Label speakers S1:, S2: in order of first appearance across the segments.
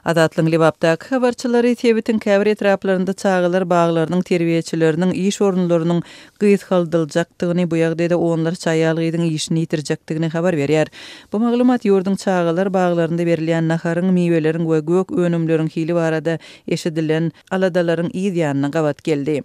S1: Azatlygyň Lebapdaky habarçylary sebitiň käbir etraplarynda çagalar baglarynyň terbiýeçileriniň iş orunlarynyň gysgaldyljakdygyny, bu ýagdaýda onlarça aýal-gyzyň işini ýitirjekdigini habar berýär. Bu maglumat ýurduň çagalar baglarynda berilýän naharyň, miweleriň we gök önümleriň hili barada eşidilen aladalaryň yz ýanyna gabat geldi.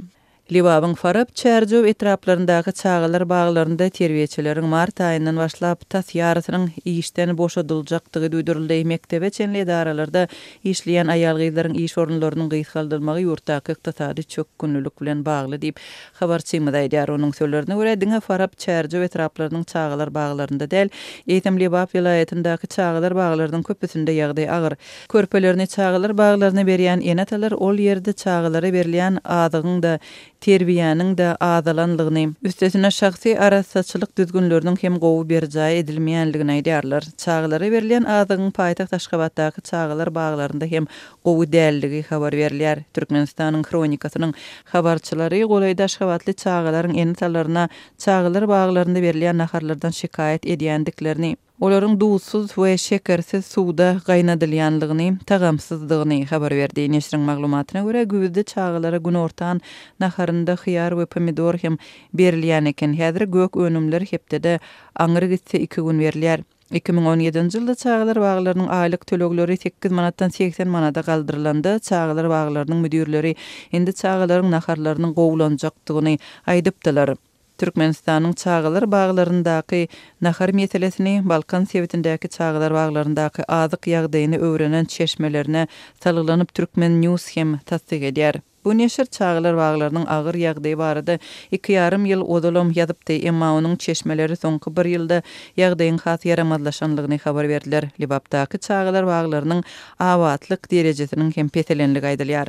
S1: Lebabyň Farap, Çärjew etraplaryndaky çagalar baglarynda terbiýeçileriň mart aýyndan başlap tas ýarysynyň işden boşadyljakdygy duýduryldy. Mekdebe çenli edaralarda işleýän aýal-gyzlaryň iş orunlarynyň gysgaldylmagy ýurtdaky ykdysady çökgünlilik bilen bagly diýip, habarçymyz aýdýar. Onuň sözlerine görä, diňe Farap, Çärjew etraplarynyň çagalar baglarynda däl, eýsem Lebap welaýatyndaky çagalar baglarynyň köpüsinde ýagdaý agyr. Körpelerini çagalar baglaryna berýän ene-atalar ol ýerde çagalara berilýän azygyň-da, terbiýäniň-de azalanlygyny, üstesine şahsy arassaçylyk düzgünleriniň hem gowy berjaý edilmeýänligini aýdýarlar. Çagalara berilýän azygyň paýtagt Aşgabatdaky çagalar baglarynda hem gowy dälligi habar berilýär. Türkmenistanyň Hronikasynyň habarçylary golaýda aşgabatly çagalaryň ene-atalaryna çagalar baglarynda berilýän naharlardan şikaýat edýändiklerini, Olaryň duzsuz we şekersiz suwda gaýnadylýanlygyny, tagamsyzdygyny habar berdi. Neşiriň maglumatyna görä, güýzde çagalara günortan naharynda hyýar we pomidor hem berilýän eken. Häzir gök önümler hepdede aňry gitse iki gün berilýär. 2017-nji ýylda çagalar baglarynyň aýlyk tölegleri sekiz manatdan 80 manada galdyrylanda, çagalar baglarynyň müdirleri indi çagalaryň naharlarynyň gowulanjakdygyny aýdypdylar. Türkmenistanyň çagalar baglaryndaky nahar meselesini Balkan sebitindäki çagalar baglaryndaky azyk ýagdaýyny öwrenen çeşmelerine salgylanyp Turkmen. News hem tassyk edýär. Bu neşir çagalar baglarynyň agyr ýagdaýy barada iki ýarym ýyl ozalam ýazypdy, emma onuň çeşmeleri soňky bir ýylda ýagdaýyň has ýaramazlaşanlygyny habar berdiler. Lebapdaky çagalar baglarynyň abatlyk derejesiniň hem peselenligi aýdylýar.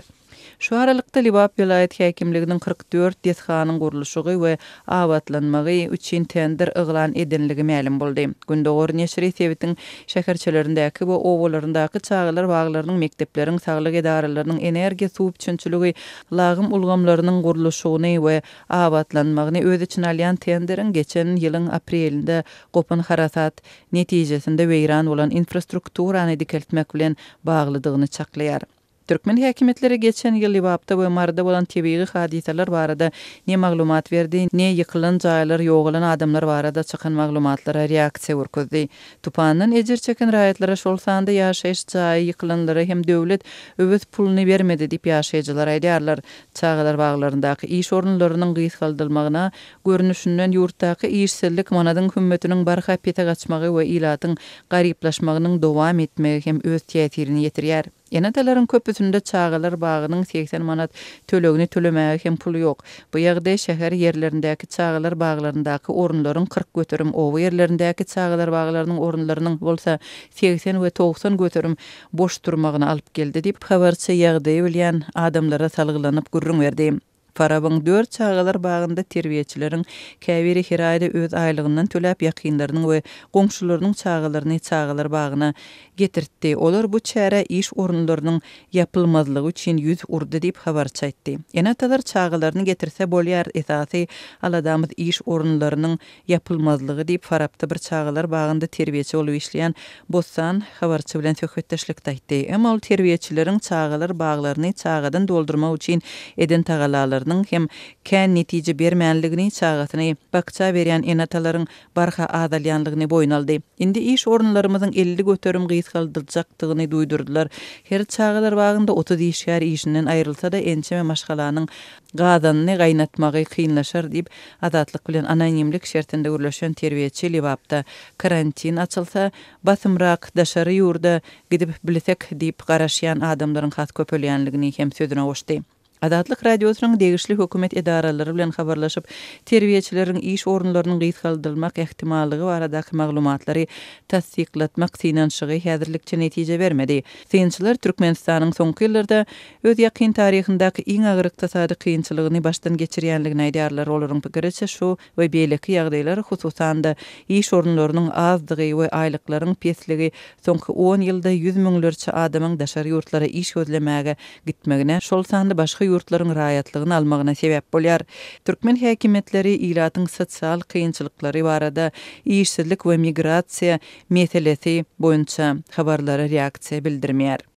S1: Şu aralykda, Lebap welaýat häkimliginiň 44 desganyň gurluşygy we abatlanmagy üçin tender yglan edenligi mälim boldy. Gündogar neşiri sebitiň şäherçelerindäki we obalaryndaky çagalar baglarynyň, mekdepleriň, saglyk edaralarynyň, energiýa, suw üpjünçiligi, lagym ulgamlarynyň gurluşygyny we abatlanmagyny öz içine alýan tenderiň geçen ýylyň aprelinde gopan harasat netijesinde weýran bolan infrastrukturany dikeltmek bilen baglydygyny çaklaýar. Türkmen häkimiýetleri geçen ýyl Lebapda we Maryda bolan tebigy hadysalar barada ne maglumat berdi, ne ýykylan jaýlar, ýogalan adamlar barada çykan maglumatlara reaksiýa görkezdi. Tupandan ejir çeken raýatlara, şol sanda ýaşaýyş jaýy ýykylanlara hem döwlet öwez puluny bermedi diýip, ýaşaýjylar aýdýarlar. Çagalar baglaryndaky iş orunlarynyň gysgaldylmagyna, görnüşinden, ýurtdaky işsizlik, manadyň hümmetiniň barha pese gaçmagy we ilatyň garyplaşmagynyň dowam etmegi hem öz täsirini ýetirýär. Ene-atalaryň köpüsinde çagalar bagynyň 80 manat tölegini tölemäge hem puly ýok. Bu ýagdaý şäher ýerlerindäki çagalar baglaryndaky orunlaryň 40%, oba ýerlerindäki çagalar baglarynyň orunlarynyň bolsa 80 we 90% boş durmagyna alyp geldi diýip, habarçy ýagdaýy bilýän adamlara salgylanyp gürrüň berdi. Farabyň dört çagalar bagynda terbiýeçileriň käbiri her aýda öz aýlygyndan töläp, ýakynlarynyň we goňşularynyň çagalaryny çagalar bagyna getirtdi. Olar bu çärä iş orunlarynyň ýapylmazlygy üçin ýüz urdy diýip, habarçy aýtdy. Ene-atalar çagalaryny getirse bolýar, esasy aladamyz iş orunlarynyň ýapylmazlygy diýip, Farapda bir çagalar bagynda terbiýeçi bolup işleýän Bossan habarçy bilen söhbetdeşlikde aýtdy. Emma ol terbiýeçileriň çagalar baglaryny çagadan doldurmak üçin eden tagallalarynyň hem kän netije bermänligini, çagasyny bakja berýän ene-atalaryň barha azalýanlygyny boýun aldy. Indi iş orunlarymyzyň 50% gysgaldyljakdygyny duýdurdylar. Her çagalar bagynda 30 işgär işinden aýrylsa-da, ençeme maşgalanyň gazanyny gaýnatmagy kynlaşar diýip, Azatlyk bilen anonimlik şertinde gürleşen terbiýeçi Lebapda karantin açylsa, basymrak daşary ýurda gidip bilsek diýip garaşýan adamlaryň has köpelýänligini hem sözüne goşdy. Azatlyk Radiosynyň degişli hökümet edaralary bilen habarlaşyp, terbiýeçileriň iş orunlarynyň gysgaldylmak ähtimallygy baradaky maglumatlary tassyklatmak synanyşygy häzirlikçe netije bermedi. Synçylar Türkmenistanyň soňky ýyllarda öz ýakyn taryhyndaky iň agyr ykdysady kynçylygyny başdan geçirýänligini aýdýarlar. Olaryň pikiriçe, şu we beýleki ýagdaýlar, hususan-da, iş orunlarynyň azdygy we aýlyklaryň pesligi soňky on ýylda ýüz müňlerçe adamyň daşary ýurtlara iş gözlemäge gitmegine, şol sanda başga ýurtlaryň raýatlygyny almagyna sebäp bolýar. Türkmen häkimiýetleri ilatyň sosial kynçylyklary barada, işsizlik we migrasiýa meselesi boýunça habarlara reaksiýa bildirmeýär.